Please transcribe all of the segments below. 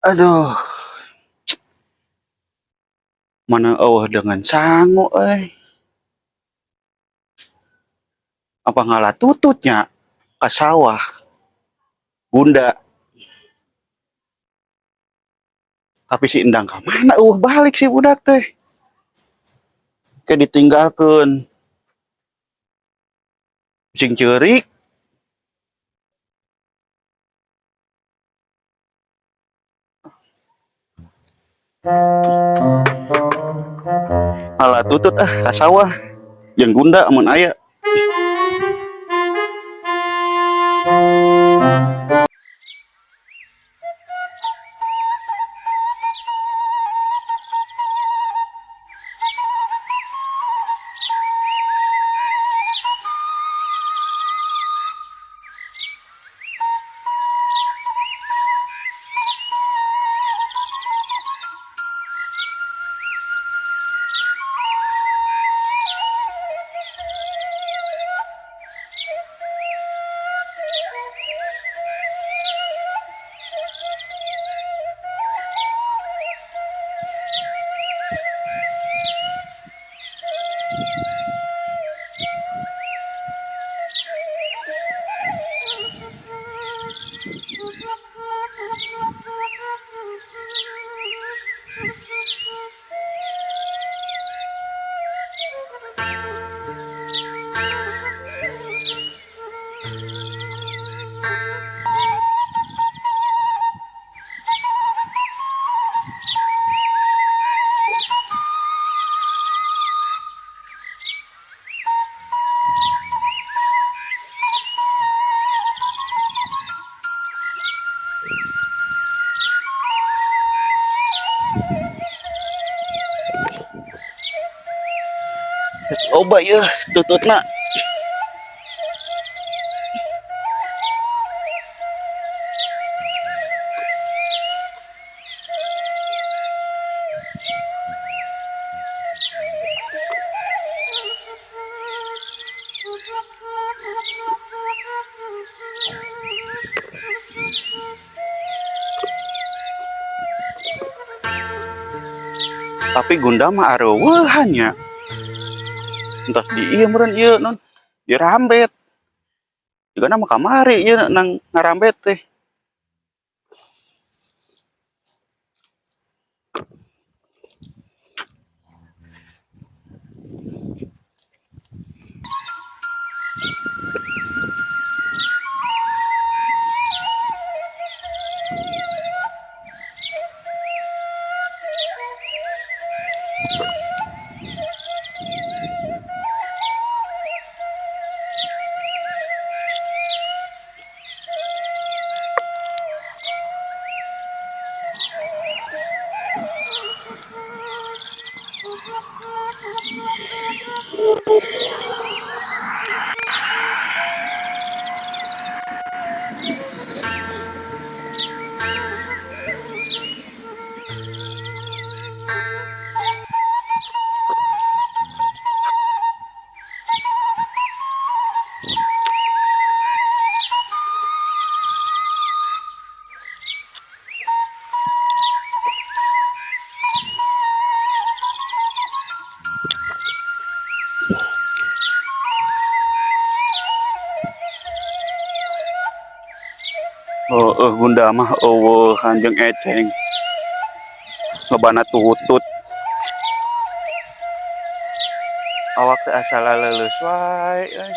Aduh. Mana eueuh dengan sangu euy. Apa ngalah tututnya ka sawah. Bunda. Tapi si Endang ka mana eueuh balik si budak teh. Kayak ditinggalkeun. Cing ceurik. Alah tutut ah ka sawah. Jeung Gunda amun aya. Loba yeuh tututna. Tapi Gunda mah areuweuhan nya. Entos di ieu meureun ieu non dirambet. Jigana mah kamari ieu nang ngarambet teh. Oh, Gunda mah eueuh kanjeng eceng. Lobana tutut. Awak teh asa laleuleuh wae euy.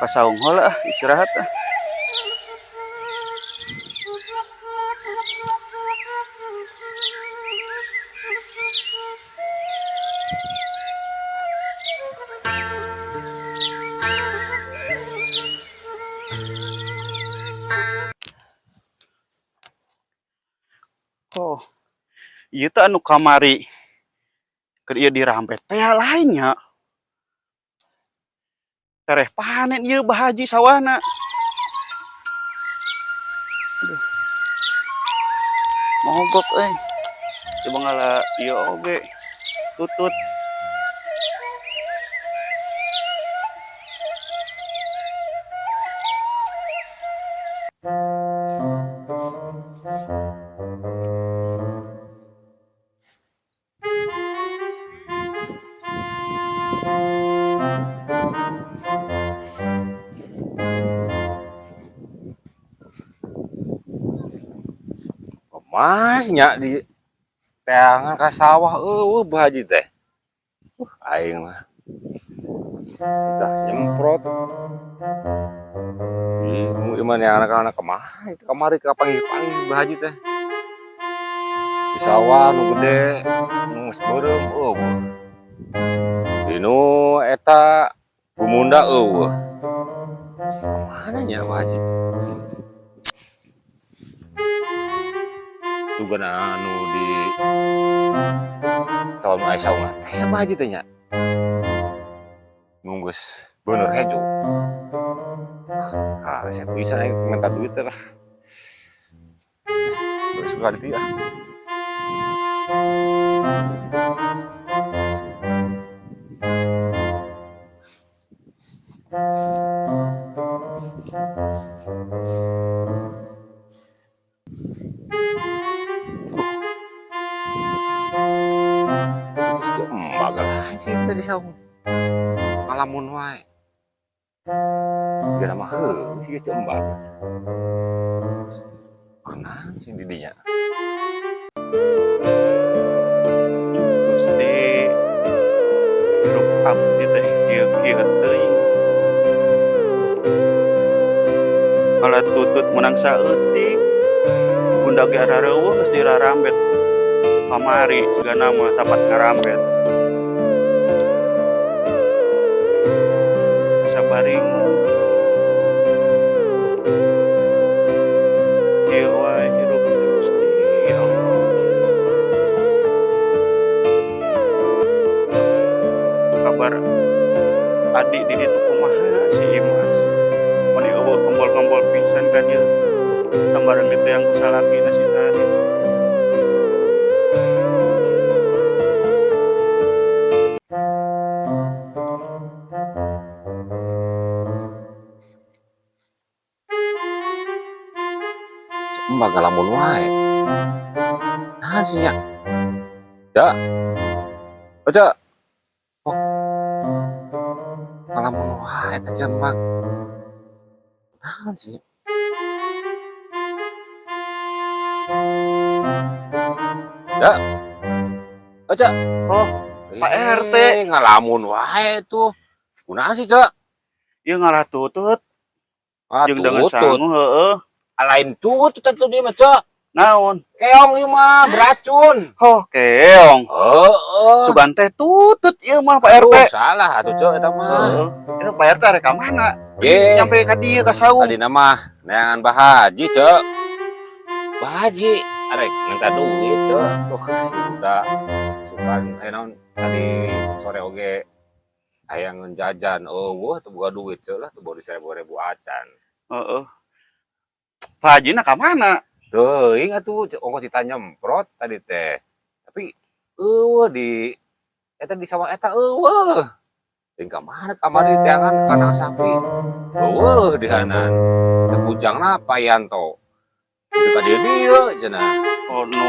Ka saung heula ah istirahat ah. Oh, ieu teh anu kamari keur ieu dirampet teh lain nya. Tereh panen ieu bahaji sawahna. Aduh. Mogok euy. Coba ngala ieu oge tutut. Mas nya di teangan ka sawah euweuh Bu Haji teh. Aing mah. Udah nyemprot. Bingung ieu mah anak-anak kemana itu kamari kapanggih-panggih Bu Haji teh. Di sawah nu gede nu geus beureum euweuh. Dinu eta gumunda euweuh. Kemana nya Bu Haji? Duga anu di saung aya saung teh Bu Haji teh nya. Nu geus bener hejo. Ah, saya bisa aing minta duit teh lah. Geus suka ditu ya. Si emak lah sih tadi saung ngalamun wae. Segala mah heuh siga ceu embag. Kunaon sih di dinya? Gusti, hirup abdi teh kieu-kieu teuing. Alat tutut menang saeutik. Bunda ge arareuweuh geus dirarambet. Kamari sigana mah sapat ngarambet. Asa baringung. Kieu wae hirup teh Gusti ya Allah. Kabar adik di ditu kumaha si Imas. Mani euweuh kembol-kembol pisan ka dieu. Tambaran teh yang kusalaki na si tadi. Ceu embag ngalamun wae. Naon sih nya? Ya. Oh, Ceu. Oh. Ngalamun wae teh ceu embag. Naon sih nya? Ya. Oh, Ceu. Oh, Pak RT. Ngalamun wae tuh. Kunaon sih, Ceu? Ieu ngalah tutut Ah, jeung dengan tutut. sangu heueuh. Lain tutut atuh dia mah, Ceu. Naon? Keong ieu mah beracun. Oh, keong. Heeh. Sugan teh tutut ieu mah Pak RT. Aduh, salah atuh Ceu eta mah. Heeh. Itu Pak RT rek ka mana? Ye. Nyampe ka dieu ka saung. Tadi nama neangan Bah Haji, Ceu. Bah Haji arek minta duit, Ceu. Duh, sudah sukan naon tadi sore oge hayang jajan euweuh teu boga duit Ceu lah teu boga 1000 acan. Heeh. Pak Haji na ka mana? Teuing atuh ongkoh ditanya nyemprot tadi teh. Tapi euweuh di eta di sawah eta euweuh. Teuing ka mana kamari teangan kandang sapi. Euweuh di hanan. Teu bujangna Pak Yanto. Teu ka dieu dieu cenah. Oh, nu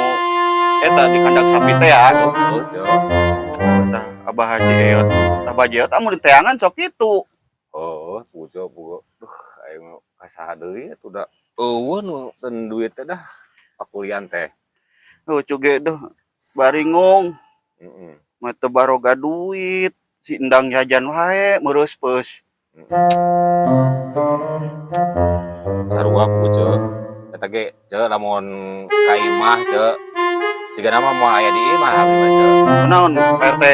eta di kandang sapi teh ya. Heueuh, Ceu. Oh, tah Abah Haji Eot. Abah Haji Eot amun diteangan sok kitu. Oh, pujo pujo. Duh, aing mah ka saha deui atuh da euweuh nu ten duit teh dah pakulian teh. Lucu ge duh baringung. Heeh. Mah teu baroga duit. Si Endang jajan wae meureus peus. Sarua pujo. Eta ge Ceu lamun ka imah Ceu. Sigana mah moal aya di imah abdi mah Ceu. Naon Pak RT?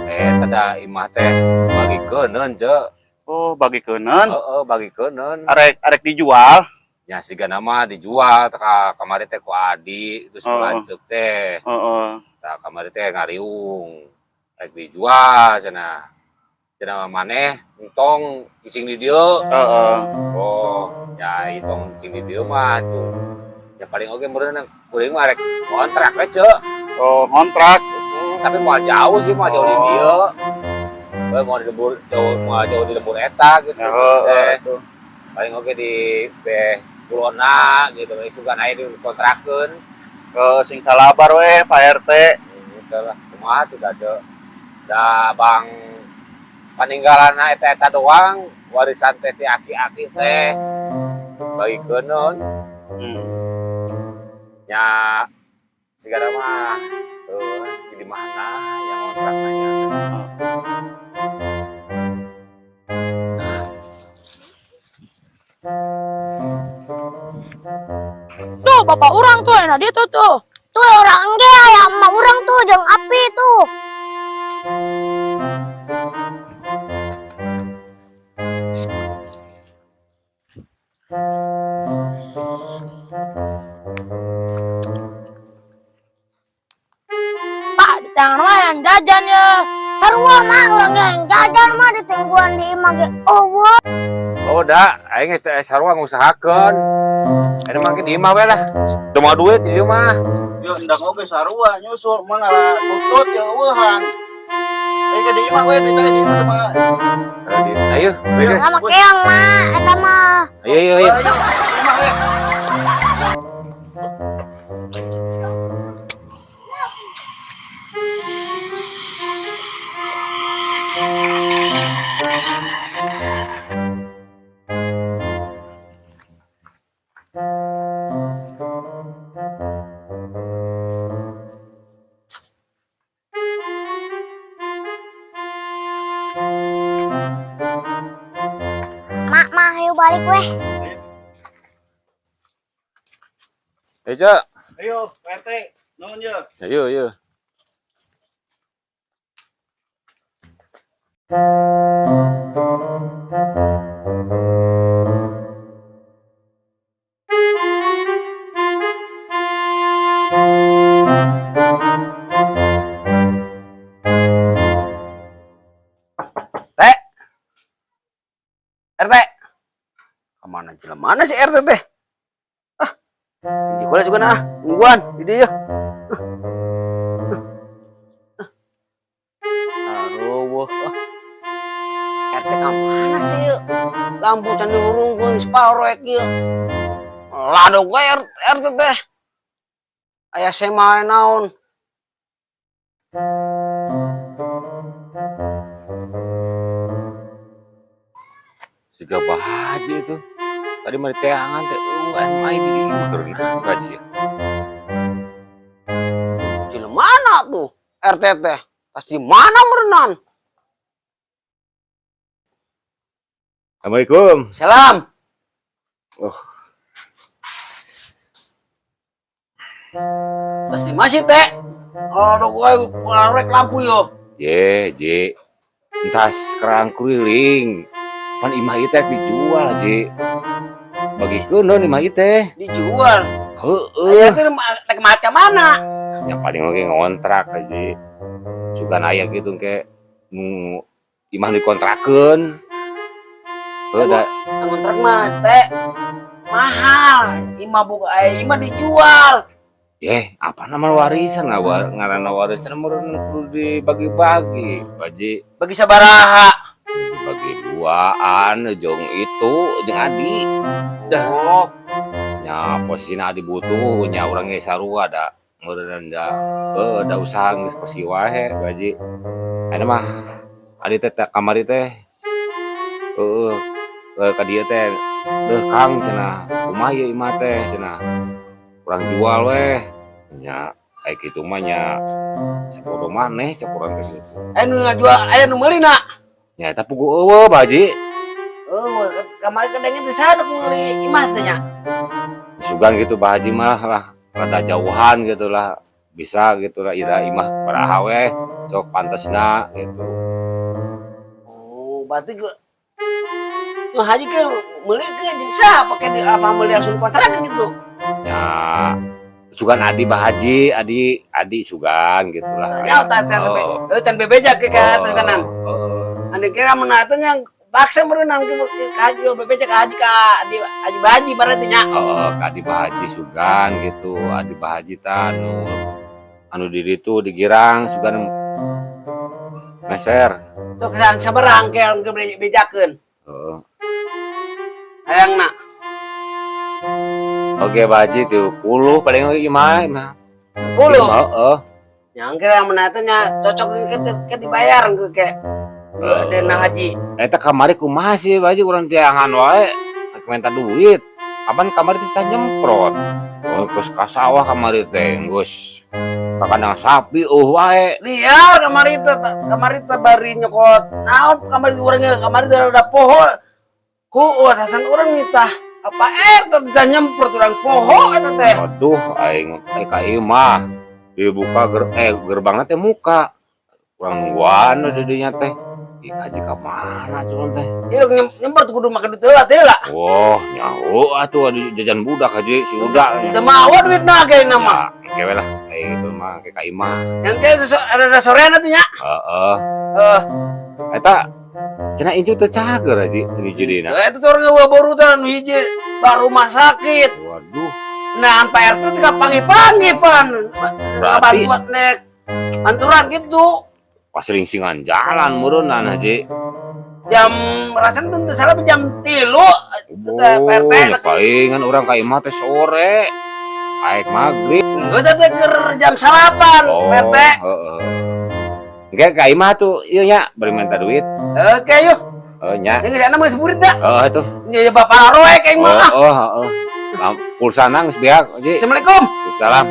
Eta da imah teh bagikeun Ceu. Oh, bagikeun. Heeh, bagikeun. Arek arek dijual. Nya sigana mah dijual teh ka kamari teh ku adi terus Heeh. lanceuk teh. Heeh. Tah kamari teh ngariung. Rek dijual cenah. Cenah maneh entong cicing di dieu. Heeh. Oh, ya itong cicing di dieu mah tuh. Ya paling oge meureun kuring mah rek ngontrak we Ceu. Oh, ngontrak. Tapi moal jauh sih, moal jauh di dieu. We moal di lembur jauh, moal jauh di lembur eta gitu. Heeh, Teh. atuh. Paling oge di beh Kulona gitu we sugan aya dikontrakeun. Sing salabar we Pak RT. Gitu lah. Kumaha tuh da teu da bang paninggalanna eta-eta doang, warisan teh ti aki-aki teh bagikeun. Nya sigana mah di mana yang ngontrak nanya. Tuh bapak orang tuh enak dia tuh tuh. Tuh orang ge aya emak urang tuh jeung api tuh. Pak, di tangan mah yang jajan ya. Sarua mah urang ge yang jajan mah ditungguan di imah ge. Eueuh. Oh da, aing geus teh sarua ngusahakeun. Ada mah di imah we lah. Teu mawa duit di dieu mah. Yo endang oge sarua nyusul mah ngala butut ya eueuhan. Ke di imah we, di di imah mah. Ayo, ayo. Lama keong mah eta mah. Ayo, ayo, ayo. Ayo, imah we. Mak mah ayo balik weh. Ayo, Cak. Ayo, Pak RT. Nuhun ye. Ayo, ayo. T. RT. Kemana jelema mana sih RT teh? Ah, di kula juga nah, nungguan di dia. Aduh, wah. RT ka mana sih yeuh? Lampu can dihurungkeun separoek ieu. Ladog we RT teh. Aya sema naon. Siga bahaji itu. Tadi mah diteangan teh eueuh anu mah di dieu mah keur bahaji ya. Jelema mana tuh RT teh? Pasti mana merenan? Assalamualaikum. Salam. Oh. Terus di masih teh. Aduh gue ngorek lampu yo. Ye, Ji. Entas kerang kuriling. Pan imah ieu teh dijual, Ji. Bagikeun deun imah ieu teh. Dijual. Heeh. Aya teh rek macam mana? Yang paling oge ngontrak, Ji. Sugan aya gitu ke nu imah dikontrakeun. Heuh da Ngontrak mah teh mahal. Imah buka imah dijual. Ye, apa nama warisan ngaranna warisan meureun kudu dibagi-bagi, Pak Ji. Bagi sabaraha? Dibagi duaan jeung itu jeung Adi. Dah. Oh, Nya posisina Adi butuh nya urang ge sarua da meureun da heuh da usaha geus pasti wae, Pak Ji. Ayeuna mah Adi teh kamari teh heueuh ka dieu teh deuh Kang cenah kumaha ieu imah teh cenah urang jual weh nya aya kitu mah nya sapodo maneh cek urang teh gitu. Aya nu ngajual, aya nu meuli na. Nya eta puguh eueuh, Pak Ji. Oh, kamari kadangnya teh saha nu meuli imah teh nya? Sugan gitu Pak Haji mah lah rada jauhan gitu lah bisa gitu lah ira imah baraha weh sok pantesna gitu. Oh, berarti ke nu haji ke meuli ke jeung saha pake di apa meuli langsung kontrak gitu. Ya sugan Adi Pak Haji, Adi Adi sugan gitu lah. Ya tah teh Oh. can bebeja ke ka Oh, tenan. oh. Anu kira mun eta nya paksa meureunan ke ka haji bebeja ka haji ka Adi Haji Bahaji berarti nya. Oh, ka Adi Bahaji sugan gitu. Adi Bahaji tah anu anu di ditu di Girang sugan meser. Sok sabarang ke bejakeun. Heeh. Hayangna. Oke, Pak Haji, 30 paling ieu mah. Mah. 10. Heeh. Yang kira mun eta nya cocok ke ke dibayar ke ke. Dana haji. Eta kamari kumaha sih, Pak Haji, urang teangan wae. Rek minta duit. Kapan kamari teh nyemprot. Oh, geus ka sawah kamari teh, geus ka kandang sapi wae. Liar kamari teh, kamari teh bari nyokot. Naon kamari urangnya, kamari teh ada poho. Ku sasan urang nitah apa teh teh nyemprot urang poho eta teh. Aduh, aing ka ieu mah dibuka gerbangna teh muka. Urang nungguan di dinya teh. Ih, haji ka mana cuman teh? Ieu nyemprot kudu make duit heula teh lah. Wah, nyaho atuh adu jajan budak haji si Uda. Teu mawa duitna ge na mah. Ya, engke we lah. Aing itu mah ke ka imah. Yang ke ada sorean atuh nya. Heeh. Eh, Eta cenah incu teu cager haji ini jadina. Eta tuh orang baru teh nu hiji baru rumah sakit. Waduh, Nah, Pak RT teh panggil-panggil pan. Berarti- Bantuan nek anturan gitu. Pas ringsingan jalan meureunnan haji. Jam rasanya teu salah jam 3 teh Pak RT. Oh, ya palingan urang ka imah teh sore. Aek maghrib. Geus teh keur jam 9 Pak RT. Heeh. Engke ka imah tuh ieu nya bari minta duit. Oke yuk. Oh nya. Yang sana mah geus burit dah. Heeh tuh. Nya bapak roek aing mah. Oh, heeh. Pulsana geus beak, Haji. Assalamualaikum. Salam.